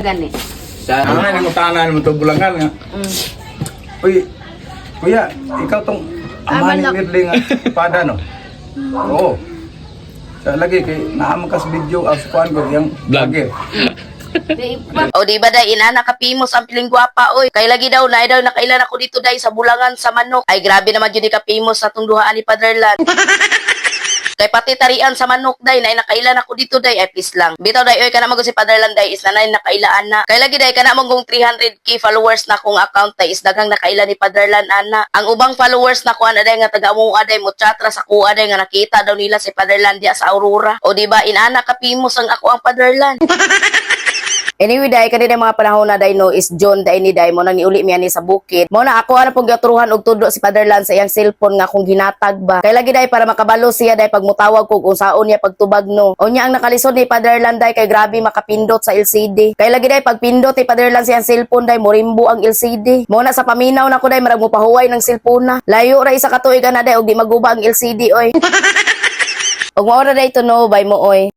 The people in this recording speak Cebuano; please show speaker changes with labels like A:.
A: Gani.
B: Sa
C: Ang nangutanan mo to bulangan nga. Uy, kuya, ikaw tong ama ni Mirly nga pada, no? Oo. Sa lagi kay naamang kas video as kuan ko yang
B: Vlog.
C: vlogger.
D: O di ba day inana kapimos ang piling gwapa oy. Kay lagi daw na daw nakailan ako dito day sa bulangan sa manok. Ay, grabe naman jud ni kapimos sa atong duhaan ni Padre Lan. Kay pati tarian sa manok day na nakailan ako dito day, ay please lang. Bitaw day oy, kana man si Padre Lan day is nanay nakailaan na. Kay lagi day kana man 300K followers na akong account day is daghang nakailan ni Padre Lan ana. Ang ubang followers na ko ana day nga taga mo day mo chatra sa kuha day nga nakita daw nila si Padre Lan diya sa Aurora. O di ba inana kapimos ang ako ang Padre Lan. Anyway, dai kanina mga panahon na day no is John day ni day mo nang niuli miya ni sa bukid. Mo na ako ana pong giaturuhan og tudlo si Father Lan sa iyang cellphone nga kung ginatag ba. Kay lagi day para makabalo siya day pag mutawag kog unsaon niya pagtubag no. Unya ang nakalisod ni Father Lan day kay grabe makapindot sa LCD. Kay lagi day pagpindot ni Father Lan sa iyang cellphone day morimbo ang LCD. Mo na sa paminaw nako day marag mopahuway ng cellphone na. Layo ra isa ka tuig na day og di maguba ang LCD oy. Og mao ra day to no bay mo oy.